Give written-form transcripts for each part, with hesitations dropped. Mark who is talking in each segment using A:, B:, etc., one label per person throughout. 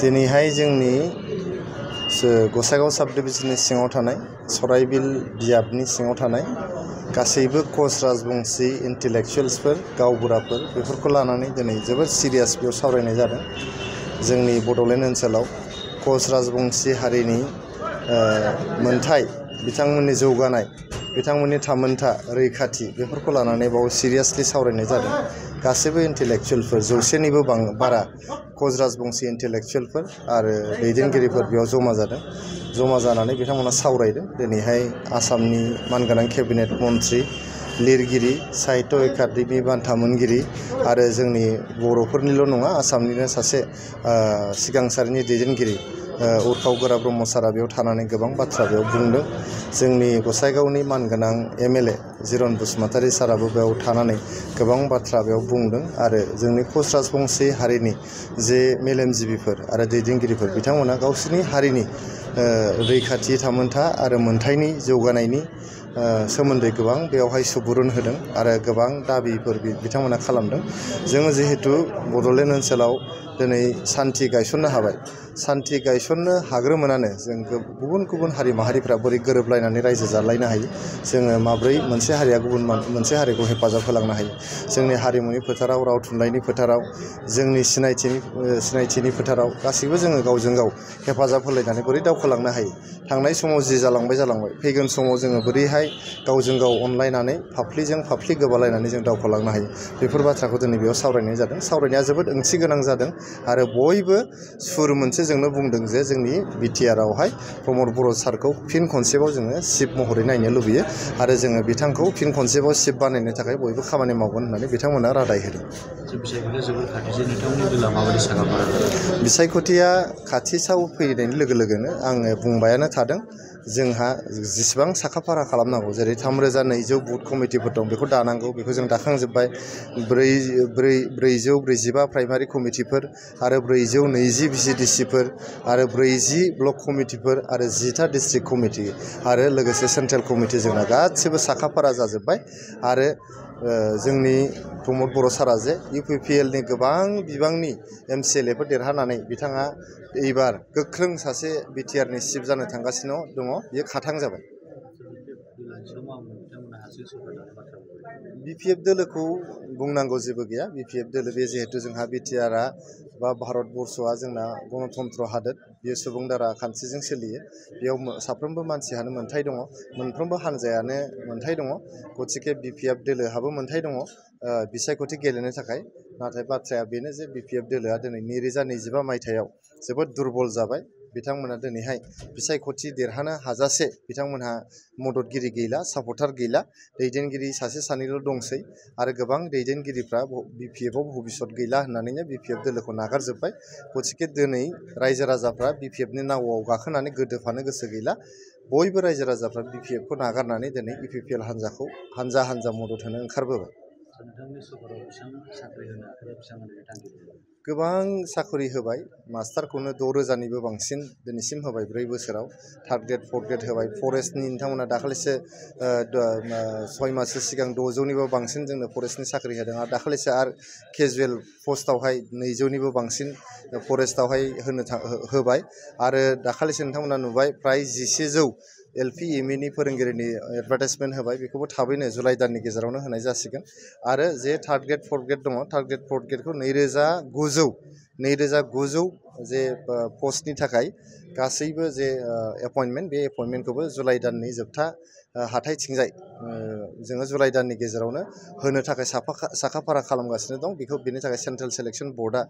A: दिनैहाय जोंनि गसाइगाव साब डिभिजननि सिङाव थानाय सराइबिल बियाबनि सिङाव थानाय गासैबो कच राजबंशी इन्टेलेक्चुवेल्सफोर गावबुराफोर बेफोरखौ लानानै दिनै जोबोद सिरियास बेयाव सावरायनाय जादों। जोंनि बड'लेण्ड ओनसोलाव कच राजबंशी हारिनि मोनथाय बिथांमोननि जौगानाय बिथांमोननि थामोनथा रैखाथि बेफोरखौ लानानै बाव सिरियासलि सावरायनाय जादों। गासैबो इन्टेलेक्चुवेलफोर 100निबो बारा कच राजबंशी इन्टेलेक्चुवेलफोर आरो दैदेनगिरिफोर बेयाव जमा जादों। जमा जानानै बिथांमोना सावरायदों। दिनैहाय आसामनि मानगोनां केबिनेट मन्थ्रि लिरगिरि साहित्य एकाडेमि बान्था मोनगिरि आरो जोंनि बर'फोरनिल' नङा आसामनिनो सासे सिगां सारिनि दैदेनगिरि उर्खाव गोरा ब्रह्म सारा बेयाव थानानै गोबां बाथ्रा बेयाव बुंदों। जोंनि गसाइगावनि मानगोनां एमएलए जिरन बसुमतारी साराबो बेयाव थानानै गोबां बाथ्रा बेयाव बुंदों आरो जोंनि कच राजबंशी हारिनि जे मेलेमजिबिफोर आरो दैदेनगिरिफोर बिथांमोना गावसोरनि हारिनि रैखाथि थामोनथा आरो मोनथायनि जौगानायनि सोमोन्दै गोबां बेयावहाय सुबुरुन होदों आरो गोबां दाबिफोर बिथांमोना खालामदों। जोङो जिहेतु बड'लेण्ड ओनसोलाव दिनै सान्थि गायसननो हाबाय। सान्थि गायसननो हाग्रोमोनानो जों गुबुन गुबुन हारि माहारिफ्रा बोरै गोरोबलायनानै रायजो जालायनो हायो, जोङो माब्रै मोनसे हारिया गुबुन मोनसे हारिखौ हेफाजाब होलांनो हायो, जोंनि हारिमुनि फोथाराव राव थुनलाइनि फोथाराव जोंनि सिनायथिनि फोथाराव गासैबो जोङो गावजों गाव हेफाजाब होलायनानै बोरै दावखोलांनो हायो। थांनाय समाव जि जालांबाय फैगोन समाव जोङो बोरैहाय गावजों गाव अनलायनानै फाफ्लिजों फाफ्लि गोबालायनानै जों दावखोलांनो हायो। बेफोर बाथ्राखौ दिनै बेयाव सावरायनाय जादों। सावरायनाया जोबोद ओंथि गोनां जादों आरो बयबो सुर मोनसेजोंनो बुंदों जे जोंनि बिटिआरआवहाय प्रमद बर' सारखौ फिन खनसेबाव जोङो चिफ महरै नायनो लुबैयो आरो जोङो बिथांखौ फिन खनसेबाव चिफ बानायनो थाखाय बयबो खामानि मावगोन होननानै बिथांमोना रादाय होदों। बिसायख'थिया खाथियाव फैनायनि लोगो लोगोनो आङो बुंबायानो थादों। जोंहा जेसेबां साखाफारा खालामनांगौ जेरै 3200 बुथ कमिटिफोर दं बेखौ दानांगौ, बेखौ जों दाखांजोब्बाय। 445 प्राइमारि कमिटिफोर आरो 420 भिसिडिसिफोर आरो 40 ब्लक कमिटिफोर आरो 10टा डिस्ट्रिक्ट कमिटि आरो लोगोसे सेन्ट्रेल कमिटि जोंना गासिबो साखाफारा जाजोब्बाय। आरो जोंनि प्रमद बर' सारा जे इउपिपिएलनि गोबां बिबांनि एमसिएलएफोर देरहानानै बिथाङा एबार गोख्रों सासे बिटिआरनि चिफ जानो थांगासिनो दङ, बियो खाथां जाबाय। बिपिएफ दोलोखौ बुंनांगौ जेबो गैया। बिपिएफ दोलो बे जिहेतु जोंहा बिटिआरआ बा भारतबर्षआ जोंना गणतन्त्र हादोर, बियो सुबुं दारा खान्थिजों सोलियो। बेयाव साफ्रोमबो मानसियानो मोनथाय दङ, मोनफ्रोमबो हानजायानो मोनथाय दङ। गतिके बिपिएफ दोलोहाबो मोनथाय दङ बिसायख'थि गेलेनो थाखाय। नाथाय बाथ्राया बेनो जे बिपिएफ दोलोआ दिनै 2025 मायथाइयाव जोबोद दुरबल जाबाय। बिथांमोना दिनैहाय बिसायख'थि देरहानो हाजासे बिथांमोनहा मददगिरि गैला, सापर्टार गैला, दैदेनगिरि सासे सानैल' दंसै आरो गोबां दैदेनगिरिफ्रा बिपिएफआव भबिसत गैला होननानैनो बिपिएफ दोलोखौ नागारजोब्बाय। गतिके दिनै रायजो राजाफ्रा बिपिएफनि नावआव गाखोनानै गोदोफानो गोसो गैला। बयबो रायजो राजाफ्रा बिपिएफखौ नागारनानै दिनै इउपिपिएल हान्जाखौ हानजा मदद होनो ओंखारबोबाय। गोबां साख्रि होबाय। मास्टारखौनो 6000निबो बांसिन दिनैसिम होबाय 4 बोसोराव। थार्ड ग्रेड, फर्थ ग्रेड होबाय। फरेस्टनि नोंथांमोना दाखालिसो 6 माससो सिगां 600निबो बांसिन जोंनो फरेस्टनि साख्रि होदों आरो दाखालिसो आरो केजुवेल पस्टआवहाय 200निबो बांसिन फरेस्टआवहाय होबाय। आरो दाखालिसो नोंथांमोना नुबाय फ्राय 1100 एलपि एमइनि फोरोंगिरिनि एडभार्टाइजमेन्ट होबाय। बेखौबो थाबैनो जुलाइ दाननि गेजेरावनो होनाय जासिगोन। आरो जे थार्ड ग्रेड, फर्थ ग्रेड दङ, थार्ड ग्रेड, फर्थ ग्रेडखौ 2900 जे पस्टनि थाखाय गासैबो जे एपइन्टमेन्ट, बे एपइन्टमेन्टखौबो जुलाइ दाननि जोबथा हाथाइथिंजाय जोङो जुलाइ दाननि गेजेरावनो होनो थाखाय साखाफारा खालामगासिनो दं। बेनि थाखाय सेन्ट्रेल सिलेक्सन बर्डआ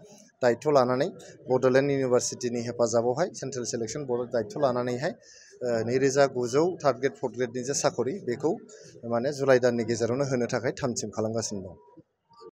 A: दायथ' लानानै बड'लेण्ड इउनिभारसिटिनि हेफाजाबावहाय सेन्ट्रेल सिलेक्सन बर्डआ दायथ' लानानैहाय 2900 थार्ड ग्रेड, फर्थ ग्रेडनि जे साख'रि बेखौ माने जुलाइ दाननि गेजेरावनो होनो थाखाय थाम थिम खालामगासिनो दं।